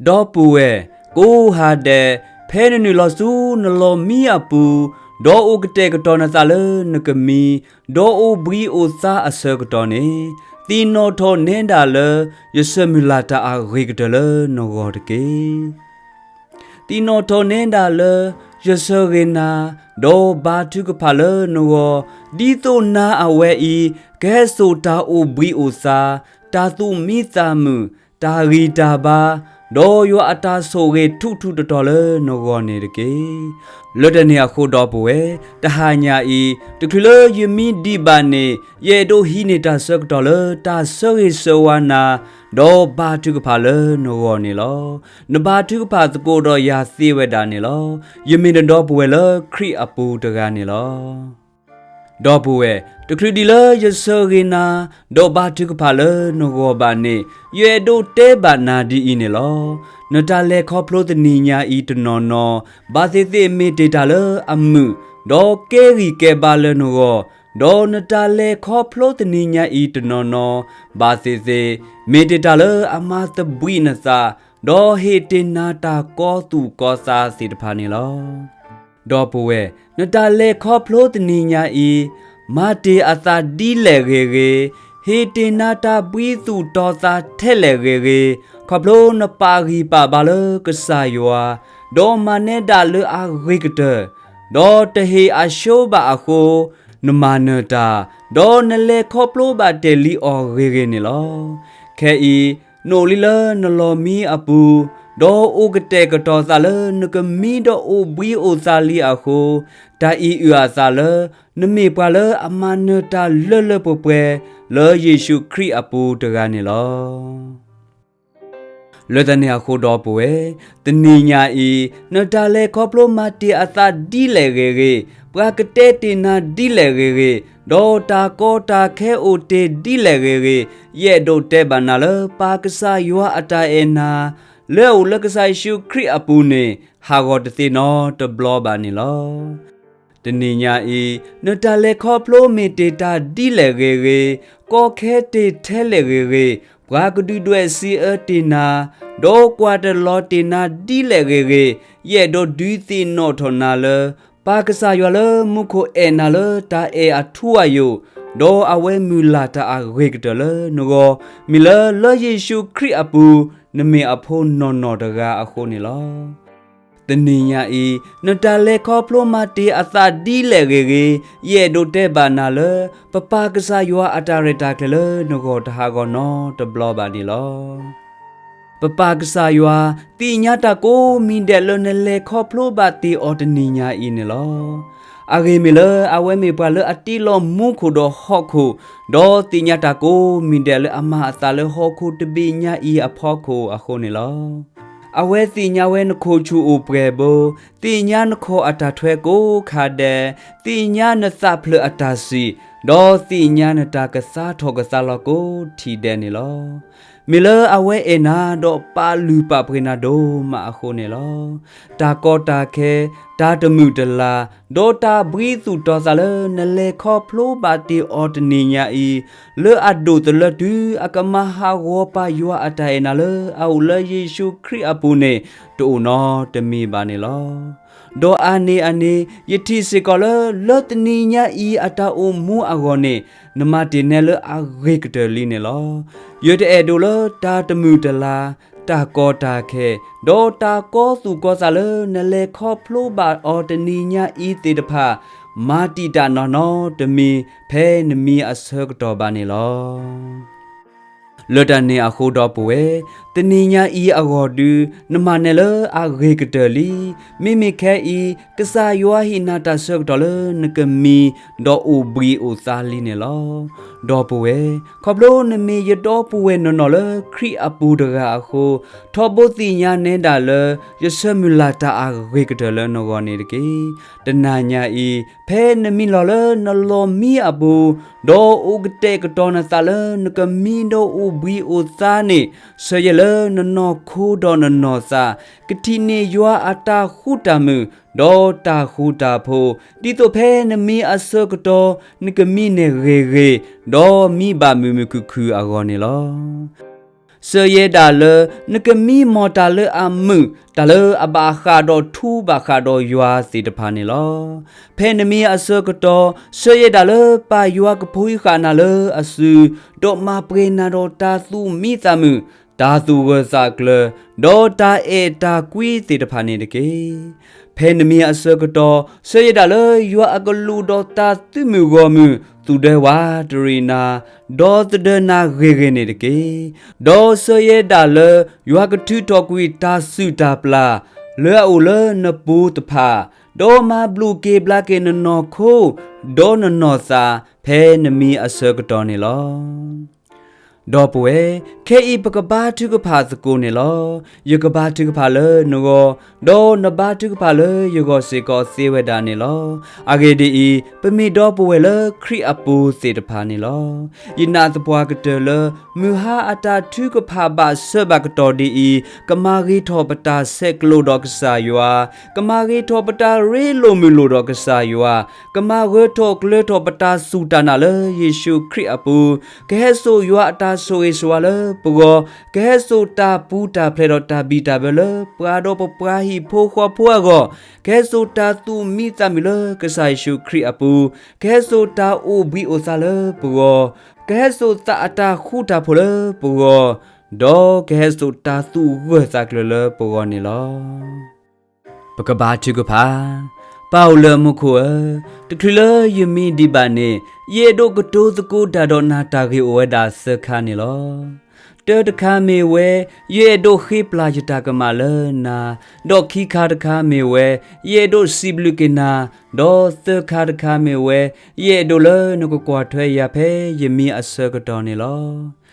ဒီပုၢ်ဝဲၢ်ကိးဂၤဒဲး, ဖဲနနုာ်လီၤဆူနလီၢ်မံအပူၤ, ဒီးအိၣ်ကတဲာ်ကတီၤနသးလၢနကမံ, ဒီးအိၣ်ဘှံးအိၣ်သါအဆၢကတီၢ်န့ၣ်, သ့ၣ်နီၣ်ထီၣ်နဲဒၣ်လၢ ယဆၢမုၢ်လၢ်တၢ်အဂ့ၤကတၢၢ်လၢနဂီၢ်တက့ၢ်. သ့ၣ်နီၣ်ထီၣ်နဲဒၣ်လၢ ယဆၢဂ့ၤနၤ, ဒီးဘါထုကဖၣ်လၢနဂီၢ်, ဒ်သိးနၤအဝဲအံၤ ကဟဲစိာ်တၢ်အိၣ်ဘှံးအိၣ်သါ, တၢ်သူၣ်မံသးမုာ်, တၢ်ဂံၢ်တၢ်ဘါ, ဒီးယွၤအတၢ်ဆိၣ်ဂ့ၤထူးထူးတီၤတီၤလၢနဂီၢ်န့ၣ်တက့ၢ်. လၢတၢ်န့ၣ်အဃိဒီပုၢ်ဝဲၢ်, တဟါညါအံၤ တချုးလၢယမံဒံးဘၣ်န့ၣ်, ယအဲၣ်ဒိးဟံးန့ၢ်တၢ်ဆၢကတီၢ်လၢတၢ်ဆၢဂ့ၤဆၢဝါနၤ, ဒီးဘါထုကဖၣ်လၢနဂီၢ်န့ၣ်လီၤ. နဘါထုကဖၣ်သကိးဒီးယၤသ့ဝဲဒၣ်န့ၣ်လီၤ. ယမ့ၢ်နဒီပုၢ်ဝဲၢ်လၢခရံာ်အပူၤတဂၤန့ၣ်လီၤ. ဒီပုၢ်ဝဲၢ်, တချုးဒံးလၢယဆၢဂ့ၤနၤ, ဒီးဘါထုကဖၣ်လၢနဂီၢ်ဘၣ်န့ၣ်, ယအဲၣ်ဒိးတဲဘၣ်နၤဒ်အံၤန့ၣ်လီၤ. နတၢ်လဲၤခီဖျိတနံၤညါအံၤတနီၤနီၤ, ဘၣ်သ့ၣ်သ့ၣ်မ့ၢ်တ့ၢ်တၢ်လၢအမုာ်, ဒီးကဲဂံၢ်ကဲဘါလၢနဂီၢ်, ဒီးနတၢ်လဲၤခီဖျိတနံၤညါအံၤတနီၤနီၤ, ဘၣ်သ့ၣ်သ့ၣ်, မ့ၢ်တ့ၢ်တၢ်လၢအမၤသဘှံးနသး, ဒီးဟ့ၣ်တ့ၢ်နၤတၢ်ကီသူၣ်ကီသးသ့ၣ်တဖၣ်န့ၣ်လီၤ. ဒီပုၢ်ဝဲၢ်, နတၢ်လဲၤခီဖျိတနံၤညါအံၤ, မၤတ့ၢ်အသးဒ်လဲၣ်ဂ့ၤဂ့ၤ, ဟ့ၣ်တ့ၢ်နၤတၢ်ဘှံးသူၣ်တီသးထဲလဲၣ်ဂ့ၤဂ့ၤ, ခီဖျိနပာ်ဂံၢ်ပာ်ဘါလၢကစၢ်ယွၤ, ဒီးမၤနဲဒၣ်လၢအဂ့ၤကတၢၢ်, ဒီးတဟ့ၣ်အဆိဘၣ်အဃိ, နမၤနၢၤတၢ်, ဒီးနလဲၤခီဖျိဘၣ်တဲာ်လံအီၤဂ့ၤဂ့ၤန့ၣ်လီၤ. ခဲအံၤ, နအိၣ်လံလၢနလီၢ်မံအပူၤ, ဒီးအိၣ်ကတဲာ်ကတီၤသးလၢနကမံဒီးအိၣ်ဘှံးအိၣ်သါလံအဃိ, တၢ်အံၤအုၣ်အသးလၢ နမ့ၢ်ပှၤလၢအမၤနၢၤတၢ်လၢလၢပှဲၤပှဲၤ လၢယ့ၣ်ၡူးခရံာ်အပူၤတဂၤန့ၣ်လီၤ. လၢတၢ်န့ၣ်အဃိဒီပုၢ်ဝဲၢ်, တနံၤညါအံၤ, နတၢ်လဲၤခီဖျိမၤတ့ၢ်အသးဒ်လဲၣ်ဂ့ၤဂ့ၤ, ပှၤကတဲတ့ၢ်နၤဒ်လဲၣ်ဂ့ၤဂ့ၤ, ဒီးတၢ်ကီတၢ်ခဲအိၣ်တ့ၢ်ဒ်လဲၣ်ဂ့ၤဂ့ၤ, ယအဲၣ်ဒိးတဲဘၣ်နၤလၢပၢ်ကစၢ်ယွၤအတၢ်အဲၣ်နၤ, လၢအအိၣ်လၢကစၢ်ယ့ၣ်ၡူးခရံာ်အပူၤန့ၣ်, ဟးဂီၤတသ့နီတဘျီဘၣ်န့ၣ်လီၤ. တနံၤညါအံၤ, နတၢ်လဲၤခီဖျိမ့ၢ်တ့ၢ်တၢ်ဒ်လဲၣ်ဂ့ၤဂ့ၤ, ကီခဲတ့ၢ်ထဲလဲၣ်ဂ့ၤဂ့ၤ, ပှၤကဒုၣ်ဒွဲၣ်စံးအၢတ့ၢ်နၤ, ဒီးကွၢ်တလီၤတ့ၢ်နၤဒ်လဲၣ်ဂ့ၤဂ့ၤ, ယအဲၣ်ဒိးဒုးသ့ၣ်နီၣ်ထီၣ်နၤလၢ ပၢ်ကစၢ်ယွၤလၢမူခိၣ်အဲၣ်နၤလၢတၢ်အဲၣ်အထူအယိာ်, ဒီးအဝဲမုၢ်လၢ်တၢ်အဂ့ၤကတၢၢ်လၢနဂီၢ်, မ့ၢ်လၢလၢယ့ၣ်ၡူးခရံာ်အပူၤ, နမ့ၢ်အဖိနီၢ်နီၢ်တဂၤအဃိန့ၣ်လီၤ. တနံၤညါအံၤ, နတၢ်လဲၤခီဖျိမၤတ့ၢ်အသးဒ်လဲၣ်ဂ့ၤဂ့ၤ, ယအဲၣ်ဒိးတဲဘၣ်နၤလၢ ပပၢ်ကစၢ်ယွၤအတၢ်ရဲၣ်တၢ်ကျဲၤလၢနဂီၢ်တဟးဂီၤနီတဘျီဘၣ်န့ၣ်လီၤ. ပပၢ်ကစၢ်ယွၤ သ့ၣ်ညါတၢ်ကိးမံၤဒဲးလၢနလဲၤခီဖျိဘၣ်တ့ၢ်အီၤတနံၤညါအံၤန့ၣ်လီၤ. အဂ့ၢ်မ့ၢ်လၢအဝဲမ့ၢ်ပှၤလၢအတ့လီၤမူခိၣ်ဒီးဟီၣ်ခိၣ်, ဒီးသ့ၣ်ညါတၢ်ကိးမံၤဒဲးလၢအမၤအသးလၢဟီၣ်ခိၣ်တဘ့ၣ်ညါအံၤအဖီခိၣ်အဃိန့ၣ်လီၤ. အဝဲသ့ၣ်ညါဝဲနခိၣ်ဆူၣ်အိၣ်ပှဲၤဘိ, သ့ၣ်ညါနခီၣ်အတၢ်ထွဲကိးခါဒဲး, သ့ၣ်ညါနသးဖျၢၣ်အတၢ်စံး, ဒီးသ့ၣ်ညါနတၢ်ကသါထီၣ်ကသါလီၤကိးထံၣ်ဒဲးန့ၣ်လီၤ. မ့ၢ်လၢအဝဲအဲၣ်နၤဒီးပာ်လုၢ်ပာ်ပှ့ၤနၤဒိၣ်မးအဃိန့ၣ်လီၤ. တၢ်ကီတၢ်ခဲ, တၢ်တမုာ်တလၤ, ဒီးတၢ်ဘှံးသူၣ်တီသးလၢနလဲၤခီဖျိဘၣ်တ့ၢ်အီၤတနံၤညါအံၤ, လၢအဒိၣ်တလၢတုၤအကမၤဟးဂီၤပၢ်ယွၤအတၢ်အဲၣ်နၤလၢအအိၣ်လၢယ့ၣ်ၡူးခရံာ်အပူၤန့ၣ်, တအိၣ်နီတမံၤဘၣ်န့ၣ်လီၤ. ဒီးအါန့ၢ်အန့ၣ်, ယထံၣ်စ့ၢ်ကီးလၢ လၢတနံၤညါအံၤအတၢ်အိၣ်မူအဂီၢ်န့ၣ်, နမၤတ့ၢ်နဲလၢအဂ့ၤကတၢၢ်လံန့ၣ်လီၤ. ယတအဲၣ်ဒိးလၢတၢ်တမုာ်တလၤ, တၢ်ကီတၢ်ခဲ, ဒီးတၢ်ကီသူၣ်ကီသးလၢနလဲၤခီဖျိဘၣ်အီၤတနံၤညါအံၤသ့ၣ်တဖၣ်, မၤတံာ်တာ်နၤနီတမံၤ ဖဲနမံအဆၢကတီၢ်ဘၣ်န့ၣ်လီၤ. လၢတၢ်န့ၣ်အဃိဒီပုၢ်ဝဲၢ်, တနံၤညါအံၤအဂီၢ်ဒုး, နမၤနၢၤလၢအဂ့ၤကတၢၢ်လံ. မ့မ့ၢ်ခဲအံၤ, ကစၢ်ယွၤဟ့ၣ်နၤတၢ်ဆၢကတီၢ်လၢနကမံ, ဒီးအိၣ်ဘှံးအိၣ်သါလံန့ၣ်လီၤ. ဒီပုၢ်ဝဲၢ်, ခီဖျိနမ့ၢ်ယဒီပုၢ်ဝဲၢ်နီၢ်နီၢ်လၢခရံာ်အပူၤတဂၤအဃိ, ထီဘိသ့ၣ်ညါနဲဒၣ်လၢ ယဆၢမုၢ်လၢ်တၢ်အဂ့ၤကတၢၢ်လၢနဂီၢ်န့ၣ်တက့ၢ်. တနၤညါအံၤ, ဖဲနမံလီၤလၢနလီၢ်မံအပူၤ, ဒီးအိၣ်ကတဲာ်ကတီၤနသးလၢနကမံဒီးအိၣ်ဘှံးအိၣ်သါန့ၣ်, ဆၢယဲၢ်လၢနနီၢ်ခိဒီးနနီၢ်သး, ကထံၣ်န့ၢ်ယွၤအတၢ်ဃူတၢ်မုာ်, ဒီးတၢ်ဃူတၢ်ဖိး, ဒ်သိးဖဲနမံအဆၢကတီၢ်, နကမံန့ၢ်ဂ့ၤဂ့ၤ, ဒီးမံဘၣ်မုာ်မုာ်ခုၣ်ခုၣ်အဂီၢ်န့ၣ်လီၤ. ဆၢယဲဒၣ်လၢ နကမံမီၢ်တၢ်လၢအမုာ်, တၢ်လၢအဘၣ်ဃးဒီးထူဘၣ်ဃးဒီးယွၤသ့ၣ်တဖၣ်န့ၣ်လီၤ. ဖဲနမံအဆၢကတီၢ် ဆၢယဲဒၣ်လၢပၢ်ယွၤကဖိဃာ်နၤလၢအစု, ဒီးမၤပှဲၤနၤဒီးတၢ်သူၣ်မံသးမုာ်, တၢ်သူၣ်ဂၢၢ်သးကျၢၤ, ဒီးတၢ်အဲၣ်တၢ်ကွံသ့ၣ်တဖၣ်န့ၣ်တက့ၢ်. ဖဲနမံအဆၢကတီၢ် ဆၢယဲဒၣ်လၢယွၤအကလူးဒီးတၢ်သုးမုၢ်ဂီၢ်မုၢ် သူၣ်ဒၢဝးတရံးနၤ, ဒီးသဒၢနၤဂ့ၤဂ့ၤန့ၣ်တက့ၢ်. ဒီးဆၢယဲဒၣ်လၢ ယွၤကထုးထီၣ်ကွံာ်တၢ်စုၣ်တၢ်ပျၢ် လၢအအိၣ်လၢနပူၤတဖၣ်, ဒီးမၤဘျုးက့ၤဘျါက့ၤနနီၢ်ခိ ဒီးနနီၢ်သး ဖဲနမံအဆၢကတီၢ်န့ၣ်လီၤ. ဒီပုၢ်ဝဲၢ်, ခဲအံၤပကဘါထုကဖၣ်သကိးန့ၣ်လီၤ. ယကဘါထုကဖၣ်လၢနဂီၢ်, ဒီးနဘါထုကဖၣ်လၢယဂီၢ်စ့ၢ်ကီးသ့ဝဲဒၣ်န့ၣ်လီၤ. အဂ့ၢ်ဒ်အံၤ, ပမ့ၢ်ဒီပုၢ်ဝဲၢ်လၢခရံာ်အပူၤသ့ၣ်တဖၣ်န့ၣ်လီၤ. ယနာ်သပှၢ်ကတၢၢ်လၢ မုၢ်ဟါအတၢ်ထုကဖၣ်ဘၣ်ဆၢဘၣ်ကတီၢ်ဒ်အံၤ, ကမၤဂ့ၤထီၣ်ပတၢ်ဆဲးကျိးဒီးကစၢ်ယွၤ, ကမၤဂ့ၤထီၣ်ပတၢ်ရ့လိာ်မုာ်လိာ်ဒီးကစၢ်ယွၤ, ကမၤဂၢၤထီၣ်ကျၢၤထီၣ်ပတၢ်စူၢ်တၢ်နာ်လၢယ့ၣ်ၡူးခရံာ်အပူၤ, ကဟဲစိာ်ယွၤအတၢ်ဆိၣ်ဂ့ၤဆိၣ်ဝါလၢပဂီၢ်, ကဟဲစိာ်တၢ်ပူၤတၢ်ဖျဲးဒီးတၢ်ဘံၣ်တၢ်ဘၢလၢပှၤဒီးပပှၤဟံၣ်ဖိဃီဖိအဂီၢ်, ကဟဲစိာ်တၢ်သူၣ်မံသးမုာ်လၢကစၢ်ယ့ၣ်ၡူးခရံာ်အပူၤ, ကဟဲစိာ်တၢ်အိၣ်ဘှံးအိၣ်သါလၢပဂီၢ်, ကဟဲစိာ်သးအတၢ်ဃူတၢ်ဖိးလၢပဂီၢ်, ဒီးကဟဲစိာ်တၢ်သူၣ်ဂၢၢ်သးကျၢၤလၢပဂီၢ်န့ၣ်လီၤ. ပကဘါထုကဖၣ်. ပၢ်အိၣ်လၢမူခိၣ်ဧၢ, တချုးလၢယမံဒံးဘၣ်န့ၣ်, ယအဲၣ်ဒိးကတိၤသကိးတၢ်ဒီးနၤတၢ်ဂ့ၢ်အိၣ်ဝဲဒၣ်သၢခါန့ၣ်လီၤ. တၢတခါမ့ၢ်ဝဲ, ယအဲၣ်ဒိးဃ့ပျၢ်ယတၢ်ကမၣ်လၢနၤ, ဒီးခံခါတခါမ့ၢ်ဝဲ, ယအဲၣ်ဒိးစံးဘျုးက့ၤနၤ, ဒီးသၢခါတခါမ့ၢ်ဝဲ, ယအဲၣ်ဒိးလၢနကကွၢ်ထွဲယၤဖဲယမံအဆၢကတီၢ်န့ၣ်လီၤ.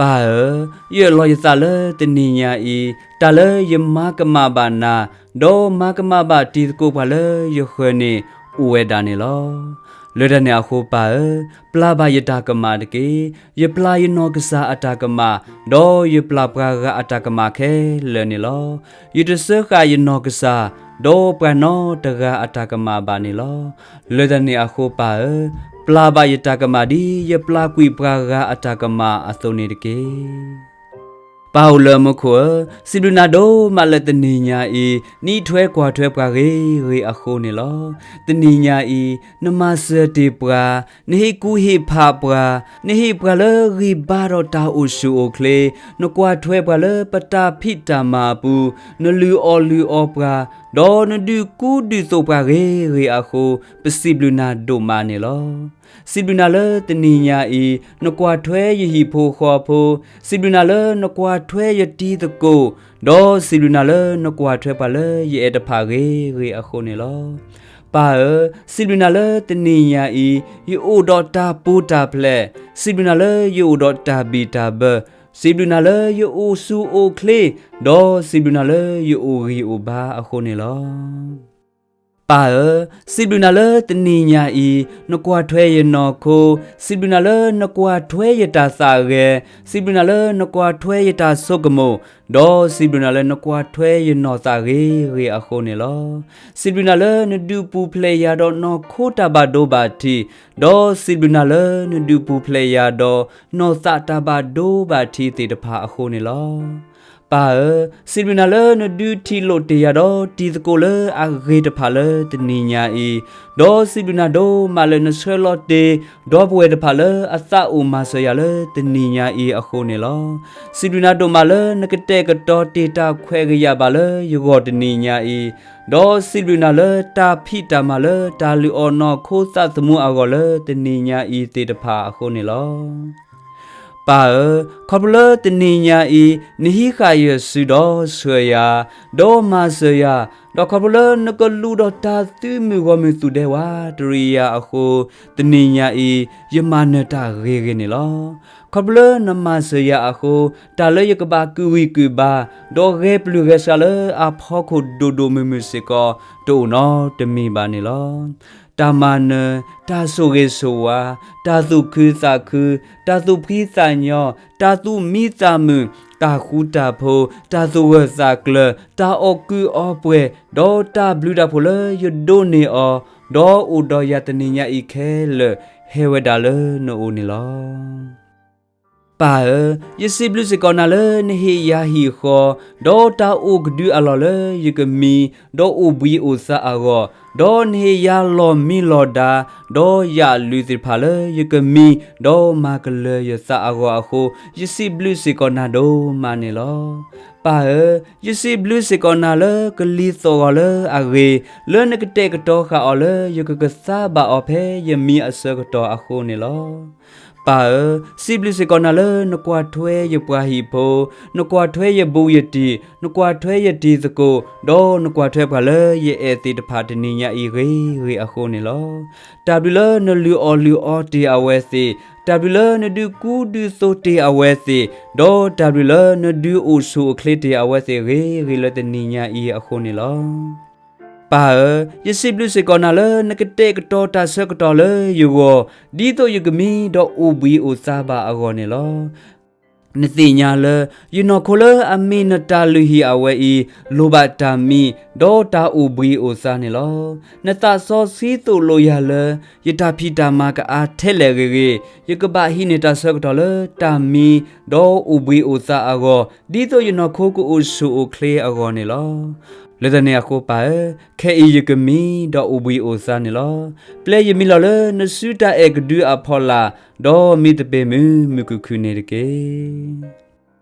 ပၢ်ဧၢ, ယအၢၣ်လီၤယသးလၢတနံၤညါအံၤ, တၢ်လၢယမၤကမၣ်ဘၣ်နၤ, ဒီးမၤကမၣ်ဘၣ်တံၤသကိးပှၤလၢယဃၢၤန့ၣ် အိၣ်ဝဲဒၣ်န့ၣ်လီၤ. လၢတၢ်န့ၣ်အဃိပၢ်ဧၢ, ပျၢ်ဘၣ်ယတၢ်ကမၣ်တက့ၢ်. ယပျၢ်ယနီၢ်ကစၢ်အတၢ်ကမၣ်, ဒီးယပျၢ်ပှၤဂၤအတၢ်ကမၣ်ခဲလၢာ်န့ၣ်လီၤ. ယတစၢဃာ်ယနီၢ်ကစၢ်, ဒီးပှၤနီတဂၤအတၢ်ကမၣ်ဘၣ်န့ၣ်လီၤ. လၢတၢ်န့ၣ်အဃိပၢ်ဧၢ, ပျၢ်ဘၣ်ယတၢ်ကမၣ်ဒ်ယပျၢ်ကွံာ်ပှၤဂၤအတၢ်ကမၣ်အသိးန့ၣ်တက့ၢ်. ပၢ်အိၣ်လၢမူခိၣ်ဧၢ, စံးဘျုးနၤဒိၣ်မးလၢတနံၤညါအံၤ, နအံးထွဲကွၢ်ထွဲပှၤဂ့ၤဂ့ၤအဃိန့ၣ်လီၤ. တနံၤညါအံၤ, နမၤစၢၤတ့ၢ်ပှၤ, နဟ့ၣ်ကူဟ့ၣ်ဖးပှၤ, နဟ့ၣ်ပှၤလၢဂံၢ်ဘါဒီးတၢ်အိၣ်ဆူၣ်အိၣ်ချ့, နကွၢ်ထွဲပှၤလၢပတၢ်ဖံးတၢ်မၤအပူၤ, နလုၢ်အီၣ်လုၢ်အီပှၤ, ဒီးနဒုးကူဒုးသိးပှၤဂ့ၤဂ့ၤအဃိ, ပစံးဘျုးနၤဒိၣ်မးန့ၣ်လီၤ. စံးဘျုးနၤလၢတနံၤညါအံၤ, နကွၢ်ထွဲယဟံၣ်ဖိဃီဖိ, စံးဘျုးနၤလၢနကွၢ်ထွဲယတံၤသကိး, ဒီးစံးဘျုးနၤလၢနကွၢ်ထွဲပှၤလၢယအဲၣ်တဖၣ်ဂ့ၤဂ့ၤအဃိန့ၣ်လီၤ. ပၢ်ဧၢ, စံးဘျုးနၤလၢတနံၤညါအံၤ, ယအိၣ်ဒီးတၢ်ပူၤတၢ်ဖျဲး, စံးဘျုးနၤလၢယအိၣ်ဒီးတၢ်ဘံၣ်တၢ်ဘၢ, စံးဘျုးနၤလၢယအိၣ်ဆူၣ်အိၣ်ချ့, ဒီးစံးဘျုးနၤလၢယအိၣ်ဂံၢ်အိၣ်ဘါအဃိန့ၣ်လီၤ. ပၢ်ဧၢ, စံးဘျုးနၤလၢတနံၤညါအံၤ, နကွၢ်ထွဲယနီၢ်ခိ, စံးဘျုးနၤလၢနကွၢ်ထွဲယတၢ်သးဂဲၤ, စံးဘျုးနၤလၢနကွၢ်ထွဲယတၢ်ဆိကမိၣ်, ဒီးစံးဘျုးနၤလၢနကွၢ်ထွဲယနီၢ်သးဂ့ၤဂ့ၤအဃိန့ၣ်လီၤ. စံးဘျုးနၤလၢနဒုးပူၤဖျဲးယၤဒီးနီၢ်ခိတၢ်ဘၣ်ဒိဘၣ်ထံး, ဒီးစံးဘျုးနၤလၢနဒုးပူၤဖျဲးယၤဒီးနီၢ်သးတၢ်ဘၣ်ဒိဘၣ်ထံးသ့ၣ်တဖၣ်အဃိန့ၣ်လီၤ. ပၢ်ဧၢ, စံးဘျုးနၤလၢနဒုးထံၣ်လိာ်တ့ၢ်ယၤဒီးတံၤသကိးလၢအဂ့ၤတဖၣ်လၢတနံၤညါအံၤ, ဒီးစံးဘျုးနၤဒိၣ်မးလၢနဆှၢလီၤတ့ၢ်ဒီပုၢ်ဝဲၢ်တဖၣ်လၢအသးအိၣ်မၤစၢၤယၤလၢတနံၤညါအံၤအဃိန့ၣ်လီၤ. စံးဘျုးနၤဒိၣ်မးလၢနကတဲာ်ကတီၤတ့ၢ်တၢ်ခွဲးကယာ်ဘၣ်လၢယဂီၢ်တနံၤညါအံၤ, ဒီးစံးဘျုးနၤလၢတၢ်ဖံးတၢ်မၤလၢတၢ်လုၢ်အီၣ်နီၢ်ခိသးသမူအဂီၢ်လၢတနံၤညါအံၤသ့ၣ်တဖၣ်အဃိန့ၣ်လီၤ. ပၢ်ဧၢ, ခီဖျိလၢတနံၤညါအံၤ, နဟံးဃာ်ယစုဒီးဆှၢယၤ, ဒီးမၤစၢၤယၤ, ဒီးခီဖျိလၢနကလူးဒီးတၢ်သုးမုၢ်ဂီၢ်မုၢ်သူၣ်ဒဲဝးတရံးယၤအဃိ, တနံၤညါအံၤ, ယမၤနၢၤတၢ်ဂ့ၤဂ့ၤန့ၣ်လီၤ. ခီဖျိလၢနမၤစၢၤယၤအဃိ, တၢ်လၢယကဘၣ်ကူးဂံၢ်ကူးဘါ, ဒီးဂဲၤပျုၢ်ဂဲၤဆှးလၢအဖီခိၣ်ဒိၣ်ဒိၣ်မုၢ်မုၢ်စ့ၢ်ကီး, တအိၣ်နီတမံၤဘၣ်န့ၣ်လီၤ. တၢ်မၤနၢၤ, တၢ်ဆိၣ်ဂ့ၤဆိၣ်ဝါ, တၢ်သူၣ်ခုသးခု, တၢ်သူၣ်ဖှံသးညီ, တၢ်သူၣ်မံသးမုာ်, တၢ်ဃူတၢ်ဖိး, တၢ်သူၣ်ဂၢၢ်သးကျၢၤ, တၢ်အီၣ်ကုးအီပှဲၤ, ဒီးတၢ်ဘျုးတၢ်ဖှိၣ်လၢယဒိးန့ၢ်အီၤ, ဒီးအိၣ်ဒီးယၤတနံၤညါအံၤခဲလၢာ်, ဟဲဝဲဒၣ်လၢနအိၣ်န့ၣ်လီၤ. ပၢ်ဧၢ, ယစံးဘျုးစ့ၢ်ကီးနၤလၢနဟ့ၣ်ယၤဟံၣ်ဃီ, ဒီးတၢ်အိၣ်ကဒုအလီၢ်လၢယကမံ, ဒီးအိၣ်ဘှံးအိၣ်သါအဂီၢ်, ဒီးနဟ့ၣ်ယၤလီၢ်မံလီၢ်ဒါ, ဒီးယၣ်လုၢ်သ့ၣ်တဖၣ်လၢယကမံ, ဒီးမၤကလၢၤယသးအဂီၢ်အဃိ, ယစံးဘျုးစ့ၢ်ကီးနၤဒိၣ်မးန့ၣ်လီၤ. ပၢ်ဧၢ, ယစံးဘျုးစ့ၢ်ကီးနၤလၢကလံၤသီၣ်ဂီၤလၢအဂ့ၤ, လၢနကတဲာ်ကတီၤဃာ်အီၤလၢယကကသါဘၣ်အီၤဖဲယမံအဆၢကတီၢ်အဃိန့ၣ်လီၤ. ပၢ်ဧၢ, စံးဘျုးစ့ၢ်ကီးနၤလၢနကွၢ်ထွဲယပှၤဟံၣ်ဖိ, နကွၢ်ထွဲယဘူးယတံၢ်, နကွၢ်ထွဲယတံၤသကိး, ဒီးနကွၢ်ထွဲပှၤလၢယအဲၣ်သ့ၣ်တဖၣ်တနံၤညါအံၤဂ့ၤဂ့ၤအဃိန့ၣ်လီၤ. တၢ်ဘျုးလၢနလုၢ်အီၣ်လုၢ်အီတ့ၢ်အဝဲသ့ၣ်, တၢ်ဘျုးလၢနဒုးကူဒုးသိးတ့ၢ်အဝဲသ့ၣ်, ဒီးတၢ်ဘျုးလၢနဒုးအိၣ်ဆူၣ်အိၣ်ချ့တ့ၢ်အဝဲသ့ၣ်ဂ့ၤဂ့ၤလၢတနံၤညါအံၤအဃိန့ၣ်လီၤ. ပၢ်ဧၢ, ယစံးဘျုးစ့ၢ်ကီးနၤလၢနကတဲာ်ကတီၤတၢ်ဆၢကတီၢ်လၢယဂီၢ်, ဒ်သိးယကမံဒီးအိၣ်ဘှံးအိၣ်သါဘၣ်အဂီၢ်န့ၣ်လီၤ. နသ့ၣ်ညါလၢ ယနီၢ်ခိလၢအမ့ၢ်နတၢ်လုၢ်ဟံၣ်အဝဲအံၤ လိၣ်ဘၣ်တၢ်မံ ဒီးတၢ်အိၣ်ဘှံးအိၣ်သါန့ၣ်လီၤ. နသးစီဆှံသိၣ်လိယၤလၢ ယတၢ်ဖံးတၢ်မၤကအါထဲလဲၣ်ဂ့ၤဂ့ၤ, ယကဘၣ်ဟံးန့ၢ်တၢ်ဆၢကတီၢ်လၢတၢ်မံ ဒီးအိၣ်ဘှံးအိၣ်သါအဂီၢ်, ဒ်သိးယနီၢ်ခိကအိၣ်ဆူၣ်အိၣ်ချ့အဂီၢ်န့ၣ်လီၤ. လၢတၢ်န့ၣ်အဃိပၢ်ဧၢ, ခဲအံၤယကမံဒီးအိၣ်ဘှံးအိၣ်သါန့ၣ်လီၤ. ပျဲယမံလီၤလၢနစုတၢ်အဲၣ်ကဒုအဖီလာ်, ဒီးမံတပ့ၤမုာ်မုာ်ခုၣ်ခုၣ်န့ၣ်တက့ၢ်.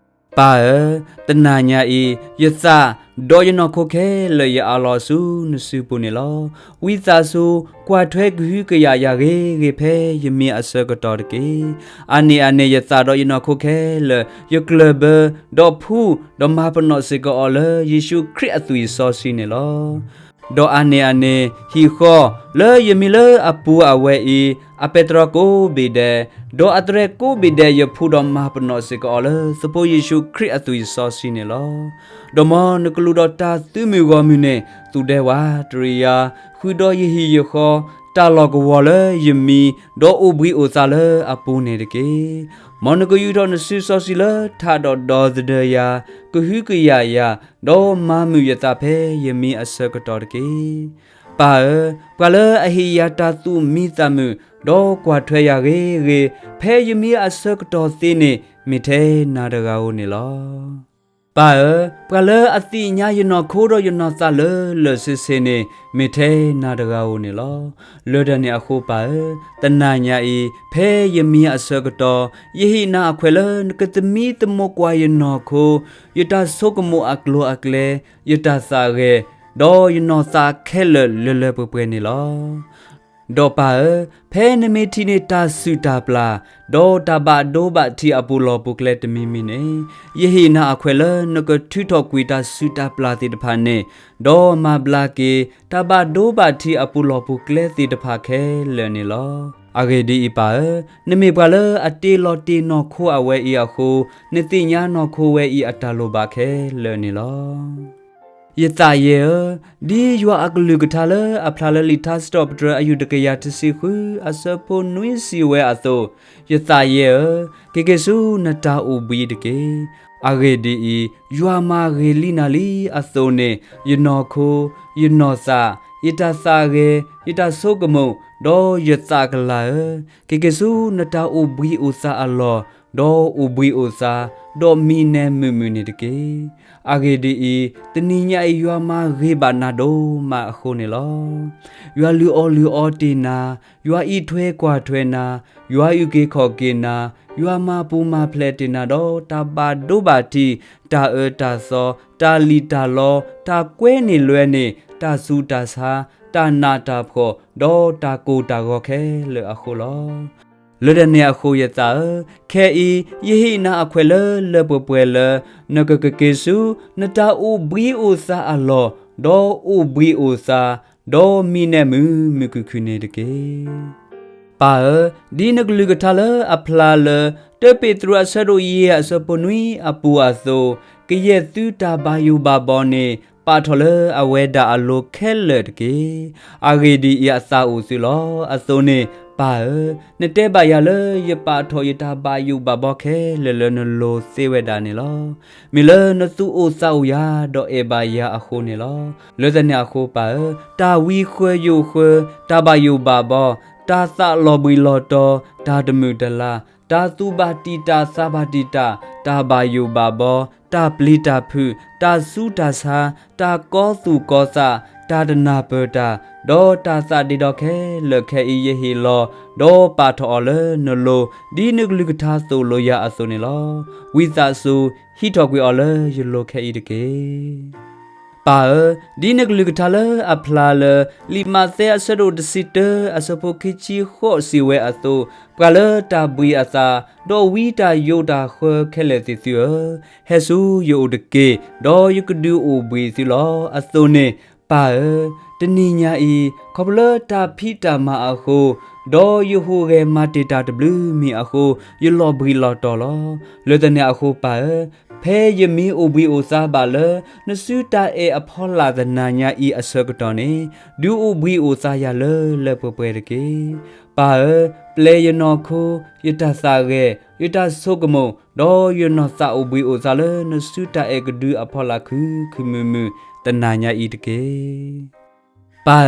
ပၢ်ဧၢ, တနၤညါအံၤ, ယသး, ဒီးယနီၢ်ခိခဲလၢာ်ယအးလီၤဆူနစုပူၤန့ၣ်လီၤ. ဝံသးစူၤ, ကွၢ်ထွဲကဟုကယာ်ယၤဂ့ၤဂ့ၤဖဲယမံအဆၢကတီၢ်တက့ၢ်. အါန့ၢ်အန့ၣ်ယသးဒီးယနီၢ်ခိခဲလၢာ်, ယကျၢၢ်ဘၢ, ဒီးဖှူ, ဒီးမၤပနီၣ်စ့ၢ်ကီးအီၤလၢ ယ့ၣ်ၡူးခရံာ်အသွံၣ်စီဆှံန့ၣ်လီၤ. ဒီးအါန့ၢ်အန့ၣ်, ဟံၣ်ဃီ, လၢယမံလၢအပူၤအဝဲအံၤ, အပဲတြီကိးဘ့ၣ်ဒဲး, ဒီးအသရဲၣ်ကိးဘ့ၣ်ဒဲးယဖှူဒီးမၤပနီၣ်စ့ၢ်ကီးအီၤလၢ သဖိယ့ၣ်ၡူးခရံာ်အသွံၣ်စီဆှံန့ၣ်လီၤ. ဒီးမ်နကလူးဒီးတၢ်သုးမုၢ်ဂီၢ်မုၢ်န့ၣ် သူၣ်ဒဲဝးတရံးယၤ, ဃုာ်ဒီးယဟံၣ်ယဃီ, တၢ်လီၢ်ကဝီၤလၢယမံ, ဒီးအိၣ်ဘှံးအိၣ်သါလၢအပူၤန့ၣ်တက့ၢ်. မ်နကယူးထီၣ်နစုစီဆှံလၢထးဒီးဒီသဒၢယၤ, ကဟုကယာ်ယၤ, ဒီးမၤမုာ်ယသးဖဲယမံအဆၢကတီၢ်တက့ၢ်. ပၢ်ဧၢ, ပှၤလၢအဟ့ၣ်ယၤတၢ်သူၣ်မံသးမုာ်, ဒီးကွၢ်ထွဲယၤဂ့ၤဂ့ၤ, ဖဲယမံအဆၢကတီၢ်သ့န့ၣ်, မ့ၢ်ထဲနၤတဂၤဧိၤန့ၣ်လီၤ. ပၢ်ဧၢ, ပှၤလၢအသ့ၣ်ညါယနီၢ်ခိဒီးယနီၢ်သးလၢာ်လၢာ်ဆ့ဆ့န့ၣ်, မ့ၢ်ထဲနၤတဂၤဧိၤန့ၣ်လီၤ. လၢတၢ်န့ၣ်အဃိပၢ်ဧၢ, တနၤညါအံၤ, ဖဲယမံအဆၢကတီၢ်, ယဟ့ၣ်နၤအခွဲးလၢနကသမံသမိးကွၢ်ယနီၢ်ခိ, ယတၢ်ဆိကမိၣ်အကျိၤအကျဲ, ယတၢ်သးဂဲၤ, ဒီးယနီၢ်သးခဲလၢာ်လၢလၢပှဲၤပှဲၤန့ၣ်လီၤ. ဒီးပၢ်ဧၢ, ဖဲနမ့ၢ်ထံၣ်န့ၢ်တၢ်စုၣ်တၢ်ပျၢ်, ဒီးတၢ်ဘၣ်ဒိဘၣ်ထံးအပူၤလီၢ်ပူၤကျဲတမံၤမံၤန့ၣ်, ယဟ့ၣ်နၤအခွဲးလၢနကထုးထီၣ်ကွံာ်တၢ်စုၣ်တၢ်ပျၢ်သ့ၣ်တဖၣ်န့ၣ်, ဒီးမၤဘျါက့ၤ တၢ်ဘၣ်ဒိဘၣ်ထံးအပူၤလီၢ်ပူၤကျဲသ့ၣ်တဖၣ်ခဲလၢာ်န့ၣ်လီၤ. အဂ့ၢ်ဒ်အံၤပၢ်ဧၢ, နမ့ၢ်ပှၤလၢအတ့လီၤတ့ၢ်နီၢ်ခိအဝဲအံၤအဃိ, နသ့ၣ်ညါနီၢ်ခိဝဲအံၤအတၢ်လိၣ်ဘၣ်ခဲလၢာ်န့ၣ်လီၤ. ယသးယဲၢ်ဧၢ, ဒ်ယွၤအကလုၢ်ကထါလၢအဖျါလၢလံာ်ထါစံးထီၣ်ပတြၢၤအယူၢ်တကယၤတဆံဃုအဆၢဖိနွံစံးဝဲအသိး, ယသးယဲၢ်ဧၢ, က့ၤက့ၤဆူနတၢ်အိၣ်ဘှံးတက့ၢ်. အဂ့ၢ်ဒ်အံၤ, ယွၤမၤဂ့ၤလံနၤလံအသိးန့ၣ်, ယနီၢ်ခိ, ယနီၢ်သး, ယတၢ်သးဂဲၤ, ယတၢ်ဆိကမိၣ်, ဒီးယသးကလၤဧၢ, က့ၤက့ၤဆူနတၢ်အိၣ်ဘှံးအိၣ်သါအလီၢ်, ဒီးအိၣ်ဘှံးအိၣ်သါ, ဒီးမံနဲမုာ်မုာ်န့ၣ်တက့ၢ်. အဂ့ၢ်ဒ်အံၤ, တနံၤညါအံၤယွၤမၤဂ့ၤဘၣ်နၤဒိၣ်မးအဃိန့ၣ်လီၤ. ယွၤလုၢ်အီၣ်လုၢ်အီတ့ၢ်နၤ, ယွၤအံးထွဲကွၢ်ထွဲနၤ, ယွၤအုၣ်က့ၤခီၣ်က့ၤနၤ, ယွၤမၤပူၤမၤဖျဲးတ့ၢ်နၤဒီးတၢ်ဘၣ်ဒိဘၣ်ထံး, တၢ်အၢတၢ်သီ, တၢ်လံၣ်တၢ်လီ, တၢ်ကွဲန့ၢ်လွဲန့ၢ်, တၢ်ဆူးတၢ်ဆါ, တၢ်နးတၢ်ဖှီၣ်, ဒီးတၢ်ကိၢ်တၢ်ဂီၤခဲလၢာ်အဃိလီၤ. လၢတၢ်န့ၣ်အဃိယသးဧၢ, ခဲအံၤယဟ့ၣ်နၤအခွဲးလၢလၢပှဲၤပှဲၤလၢ နကက့ၤက့ၤဆူ နတၢ်အိၣ်ဘှံးအိၣ်သါအလီၢ်, ဒီးအိၣ်ဘှံးအိၣ်သါ, ဒီးမံနဲမုာ်မုာ်ခုၣ်ခုၣ်န့ၣ်တက့ၢ်. ပၢ်ဧၢ, ဒ်နကလုၢ်ကထါလၢအဖျါလၢ တၢပ့းတရူးအဆၢဒိၣ်ယဲၢ်အဆၢဖိနွံအပူၤအသိး, ကယဲၢ်သုတၢ်ဘၣ်ယိၣ်ဘၣ်ဘီန့ၣ် ပာ်ထီၣ်လၢအဝဲဒၣ်အလိၤခဲလၢာ်တက့ၢ်. အဂ့ၢ်ဒ်အံၤအသးအိၣ်သုလီၤ. အသိးန့ၣ်, ပၢ်ဧၢ, နတဲဘၣ်ယၤလၢယပာ်ထီၣ်ယတၢ်ဘၣ်ယိၣ်ဘၣ်ဘီခဲလၢာ်လၢနလိၤသ့ဝဲဒၣ်န့ၣ်လီၤ. မ့ၢ်လၢနသူၣ်အိၣ်သးအိၣ်ယၤဒီးအဲၣ်ဘၣ်ယၤအဃိန့ၣ်လီၤ. လၢတၢ်န့ၣ်အဃိပၢ်ဧၢ, တၢ်ဝံဃၢယိာ်ဃၢ, တၢ်ဘၣ်ယိၣ်ဘၣ်ဘီ, တၢ်သးလီၤဘှံးလီၤတီၤ, တၢ်တမုာ်တလၤ, တၢ်သူၣ်ဘၣ်တံာ်တာ်သးဘၣ်တံာ်တာ်, တၢ်ဘၣ်ယိၣ်ဘၣ်ဘီ, တၢ်ပျံၤတၢ်ဖုး, တၢ်ဆူးတၢ်ဆါ, တၢ်ကီသူၣ်ကီသး, တၢ်တနၢ်ပၢၢ်တၢ်, ဒီးတၢ်သးဒ့ဒီခဲလၢာ်ခဲအံၤယဟ့ၣ်လီၤ, ဒီးပာ်ထီၣ်အီၤလၢနလိၤ, ဒ်နကလုၢ်ကထါသိၣ်လိယၤအသိးန့ၣ်လီၤ. ဝံသးစူၤ ဟံးထီၣ်ကွံာ်အီၤလၢယလိၤခဲအံၤတက့ၢ်. ပၢ်ဧၢ, ဒ်နကလုၢ်ကထါလၢအဖျါလၢ လံာ်မးသဲအဆၢဒိၣ်တဆံတၢ အဆၢဖိခံဆံဃိးစံးဝဲအသိး, ပှၤလၢတၢ်ဘှံးအသး, ဒီးဝံတၢ်ယိးတၢ်ဃၢခဲလၢာ်သ့ၣ်သုဧၢ, ဟဲဆူယအိၣ်တက့ၢ်, ဒီးယကဒုးအိၣ်ဘှံးသုလီၤ. အသိးန့ၣ်, ပၢ်ဧၢ, တနံၤညါအံၤ ခီဖျိလၢတၢ်ဖံးတၢ်မၤအဃိ, ဒီးယဟူးဂဲၤမၤတ့ၢ်တၢ်တဘျုးမံၤအဃိ, ယလီၤဘှံးလီၤတီၤလီၤ. လၢတၢ်န့ၣ်အဃိပၢ်ဧၢ, ဖဲယမ့ၢ်အိၣ်ဘှံးအိၣ်သါဘၣ်လၢ နစုတၢ်အဲၣ်အဖီလာ်တနၤညါအံၤအဆၢကတီၢ်န့ၣ်, ဒုးအိၣ်ဘှံးအိၣ်သါယၤလၢလၢပှဲၤပှဲၤတက့ၢ်. ပၢ်ဧၢ, ပျဲယနီၢ်ခိ, ယတၢ်သးဂဲၤ, ယတၢ်ဆိကမိၣ်, ဒီးယနီၢ်သးအိၣ်ဘှံးအိၣ်သါလၢနစုတၢ်အဲၣ်ကဒုအဖီလာ်ခုခုမုာ်မုာ် တနၤညါအံၤတက့ၢ်. ပၢ်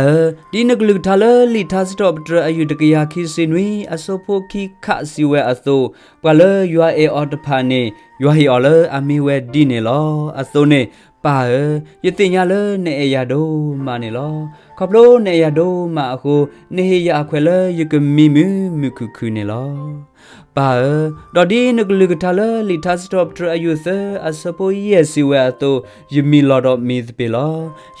ဧၢ, ဒ်နကလုၢ်ကထါလၢလံာ်ထါစံးထီၣ်ပတြၢၤအယုၢ်တကယၤခံဆံနွံ အဆၢဖိခံခးစံးဝဲအသိး, ပှၤလၢယွၤအဲၣ်အီၤတဖၣ်န့ၣ်, ယွၤဟ့ၣ်အီၤလၢအမ့ၢ်ဝဲဒ်န့ၣ်လီၤ. အသိးန့ၣ်, ပၢ်ဧၢ, ယသ့ၣ်ညါလၢနအဲၣ်ယၤဒိၣ်မးန့ၣ်လီၤ. ခီဖျိနအဲၣ်ယၤဒိၣ်မးအဃိ, နဟ့ၣ်ယၤအခွဲးလၢယကမံမုာ်မုာ်ခုၣ်ခုၣ်န့ၣ်လီၤ. ပၢ်ဧၢ, ဒီးဒ်နကလုၢ်ကထါလၢလံာ်ထါစံးထီၣ်ပတြၢၤအယုၢ်သၢ အဆၢဖိယဲၢ်စံးဝဲအသိး, ယမံလီၤဒီးမံသပ့ၤလီ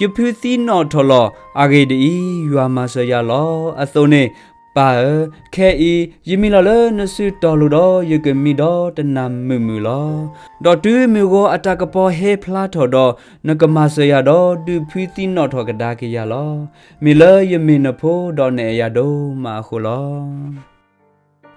ၤ. ယဖုသံနီၣ်ထီၣ်လီၤ. အဂ့ၢ်ဒ်အံၤ, ယွၤမၤစၢၤယၤလီၤ. အသိးန့ၣ်, ပၢ်ဧၢ, ခဲအံၤ ယမံလီၤလၢနစုတီၤလိၤဒီး ယကမံဒီးတနၢ်မုာ်မုာ်လီၤ. ဒီးတုၤမုၢ်ဂီၤအတၢ်ကပီၤဟဲဖျါထီၣ်ဒီး, နကမၤစၢၤယၤဒီးဒုးဖုသံနီၣ်ထီၣ်ကဒါက့ၤယၤလီၤ. မ့ၢ်လၢယမ့ၢ်နဖိဒီးနအဲၣ်ယၤဒိၣ်မးအဃိလီၤ.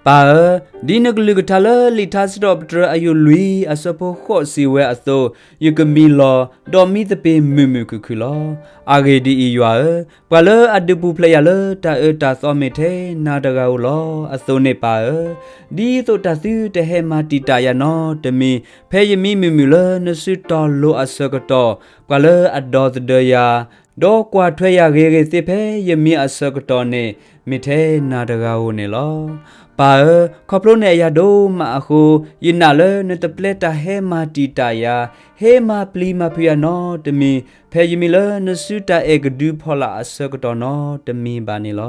ပၢ်ဧၢ, ဒ်နကလုၢ်ကထါလၢလံာ်ထါစံးထီၣ်ပတြၢၤအယုၢ်လွံၢ် အဆၢဖိဃိးစံးဝဲအသိး, ယကမံလီၤ, ဒီးမံသပ့ၤမုာ်မုာ်ခုၣ်ခုၣ်လီၤ. အဂ့ၢ်ဒ်အံၤ, ယွၤဧၢ, ပှၤလၢအဒုးပူၤဖျဲးယၤလၢတၢ်အၢတၢ်သီမ့ၢ်ထဲနၤတဂၤဧိၤလီၤ. အသိးန့ၣ်ပၢ်ဧၢ, ဒ်သိးတၢ်သုတဟဲမၤတံာ်တာ်ယၤနီတမံၤ, ဖဲယမံမုာ်မုာ်လၢနစုတီၤလိၤအဆၢကတီၢ်, ပှၤလၢအဒီသဒၢယၤ, ဒီးကွၢ်ထွဲယၤဂ့ၤဂ့ၤသ့ဖဲယမံအဆၢကတီၢ်န့ၣ်, မ့ၢ်ထဲနၤတဂၤဧိၤန့ၣ်လီၤ. ပၢ်ဧၢ, ခီဖျိနအဲၣ်ယၤဒိၣ်မးအဃိ, ယနာ်လၢနတပျဲတၢ်ဟဲမၤတံာ်တာ်ယၤ, ဟဲမၤပျံၤမၤဖုးယၤနီတမံၤ, ဖဲယမံလၢနစုတၢ်အဲၣ်ကဒုဖီလာ်အဆၢကတီၢ်နီတမံၤဘၣ်န့ၣ်လီ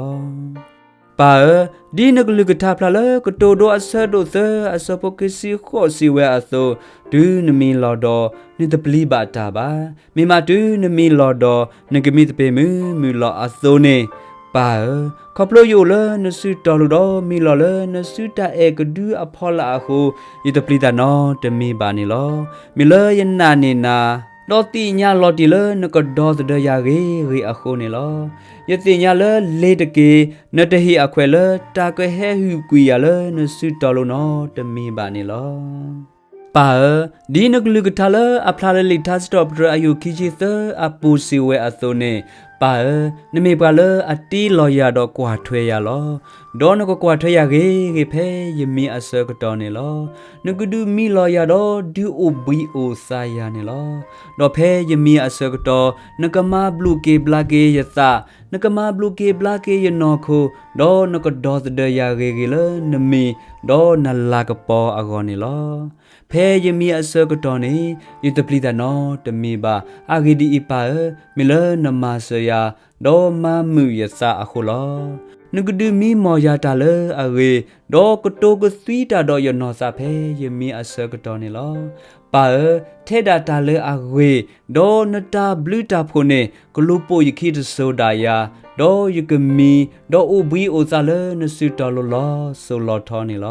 ၤ. ပၢ်ဧၢ, ဒ်နကလုၢ်ကထါဖျါလၢကတိၤဒိအဆၢဒိၣ်သၢ အဆၢဖိခံဆံဃိးစံးဝဲအသိး, တုၤနမံလီၤဒီး, နတပျံၤဘၣ်တၢ်ဘၣ်. မ့ၢ်မးတုၤနမံလီၤဒီး, နကမံသပ့ၤမုာ်မုာ်လီၤ. အသိးန့ၣ်, ပၢ်ဧၢ, ခီဖျိယအိၣ်လၢနစုတီၤလိၤဒီးမံလီၤလၢနစုတၢ်အဲၣ်ကဒုအဖီလာ်အဃိ, ယတပျံၤတၢ်နီတမံၤဘၣ်န့ၣ်လီၤ. မ့ၢ်လၢယနာ်န့ၢ်နၤ, ဒီးသ့ၣ်ညါလီၤတံၢ်လၢနကဒီသဒၢယၤဂ့ၤဂ့ၤအဃိန့ၣ်လီၤ. ယသ့ၣ်ညါလၢလ့ၤတက့ၢ်, နတဟ့ၣ်အခွဲးလၢတၢ်ကဟဲဟုၣ်ကွံာ်ယၤလၢနစုတီၤလိၤနီတမံၤဘၣ်န့ၣ်လီၤ. ပၢ်ဧၢ, ဒ်နကလုၢ်ကထါလၢအဖျါလၢလံာ်ထါစံးထီၣ်ပတြၢၤအယုၢ်ခံဆံသၢအပူၤစံးဝဲအသိးန့ၣ်, ပၢ်ဧၢ, နမ့ၢ်ပှၤလၢအတ့လီၤယၤဒီးကွၢ်ထွဲယၤလီၤ. ဒီးနကကွၢ်ထွဲယၤဂ့ၤဂ့ၤဖဲယမံအဆၢကတီၢ်န့ၣ်လီၤ. နကဒုးမံလီၤယၤဒီးဒုးအိၣ်ဘှံးအိၣ်သါယၤန့ၣ်လီၤ. ဒီးဖဲယမံအဆၢကတီၢ်, နကမၤဘျုးက့ၤဘျါက့ၤယသး, နကမၤဘျုးက့ၤဘျါက့ၤယနီၢ်ခိ, ဒီးနကဒီသဒၢယၤဂ့ၤဂ့ၤလၢနမံၤ, ဒီးနလၤကပီၤအဂီၢ်န့ၣ်လီၤ. ဖဲယမံအဆၢကတီၢ်န့ၣ်, ယတပျံၤတၢ်နီတမံၤဘၣ်. အဂ့ၢ်ဒ်အံၤ, ပၢ်ဧၢ, မ့ၢ်လၢနမၤစၢၤယၤ, ဒီးမၤမုာ်ယသးအဃိလီၤ. နကဒုးမံမီၢ်ယၤတၢ်လၢအဂ့ၤ, ဒီးကတိၤကသွံတၢ်ဒီးယနီၢ်သးဖဲယမံအဆၢကတီၢ်န့ၣ်လီၤ. ပၢ်ဧၢ, ထဲဒၣ်တၢ်လၢအဂ့ၤ, ဒီးနတၢ်ဘျုးတၢ်ဖှိၣ်န့ၣ် ကလူၤပိာ်ယခံတစိၤဒၣ်ယၤ, ဒီးယကမံ, ဒီးအိၣ်ဘှံးအိၣ်သါလၢနစုတီၤလိၤလီၤစိၤလီၤထီန့ၣ်လီ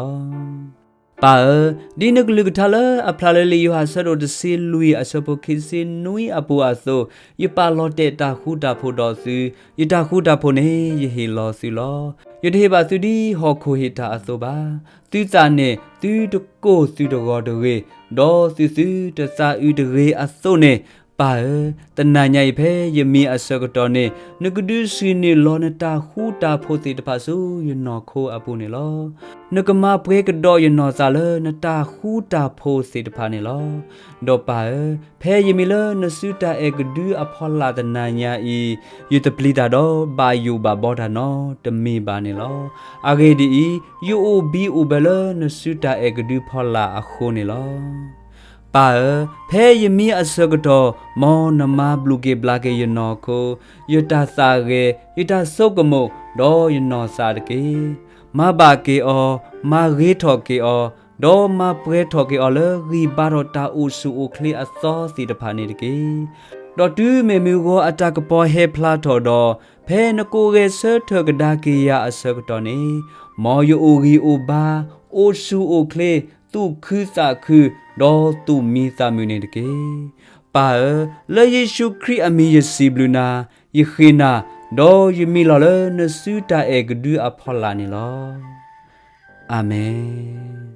ၤ. ပၢ်ဧၢ, ဒ်နကလုၢ်ကထါလၢအဖျါလၢလံာ်ယိၤဟၣ်အဆၢဒိၣ်တဆံလွံၢ်အဆၢဖိခံဆံနွံအပူၤအသိး, ယပာ်လီၤတဲာ်တၢ်ဃူတၢ်ဖိးဒီးသု, ယတၢ်ဃူတၢ်ဖိးန့ၣ်ယဟ့ၣ်လီၤသုလီၤ. ယတဟ့ၣ်ဘၣ်သုဒ်ဟီၣ်ခိၣ်ဟ့ၣ်တၢ်အသိးဘၣ်. သုသးန့ၣ်သုတကိၢ်သုတဂီၤတဂ့ၤ, ဒီးသုသုတသးအုးတဂ့ၤအသိးန့ၣ်, ပၢ်ဧၢ, တနၤညါအံၤဖဲယမံအဆၢကတီၢ်န့ၣ် နကဒုးဆှံးနုာ်လီၤနတၢ်ဃူတၢ်ဖိးသ့ၣ်တဖၣ်ဆူယနီၢ်ခိအပူၤန့ၣ်လီၤ. နကမၤပှဲၤကဒီးယနီၢ်သးလၢနတၢ်ဃူတၢ်ဖိးသ့ၣ်တဖၣ်န့ၣ်လီၤ. ဒီးပၢ်ဧၢ, ဖဲယမံလၢနစုတၢ်အဲၣ်ကဒုအဖီလာ်တနၤညါအံၤ, ယတပျံၤတၢ်ဒီးဘၣ်ယိၣ်ဘၣ်ဘီတၢ်နီတမံၤဘၣ်န့ၣ်လီၤ. အဂ့ၢ်ဒ်အံၤ, ယအိၣ်ဘံအိၣ်ဘၢလၢနစုတၢ်အဲၣ်ကဒုဖီလာ်အဃိန့ၣ်လီၤ. ပၢ်ဧၢ, ဖဲယမံအဆၢကတီၢ် မ်နမၤဘျုးက့ၤဘျါက့ၤယနီၢ်ခိ, ယတၢ်သးဂဲၤ, ယတၢ်ဆိကမိၣ်, ဒီးယနီၢ်သးတက့ၢ်. မၤဘၣ်က့ၤအီၤ, မၤဂ့ၤထီၣ်က့ၤအီၤ, ဒီးမၤပှဲၤထီၣ်က့ၤအီၤလၢဂံၢ်ဘါထီၣ်တၢ်အိၣ်ဆူၣ်အိၣ်ချ့အသီသ့ၣ်တဖၣ်န့ၣ်တက့ၢ်. ဒီးတုၤမ့ၢ်မုၢ်ဂီၤအတၢ်ကပီၤဟဲဖျါထီၣ်ဒီး, ဖဲနကိးဂဲၤဆၢထၢၣ်ကဒါက့ၤယၤအဆၢကတီၢ်န့ၣ်, မ်ယအိၣ်ဂံၢ်အိၣ်ဘါ, အိၣ်ဆူၣ်အိၣ်ချ့, သူၣ်ခုသးခု, ဒီးသူၣ်မံသးမုာ်န့ၣ်တက့ၢ်. ပၢ်ဧၢ, လၢယ့ၣ်ၡူးခရံာ်အမံၤယစံးဘျုးနၤ, ယဃ့နၤ, ဒီးယမံလီၤလၢနစုတၢ်အဲၣ်ကဒုအဖီလာ်န့ၣ်လီၤ. အၤမ့ၣ်.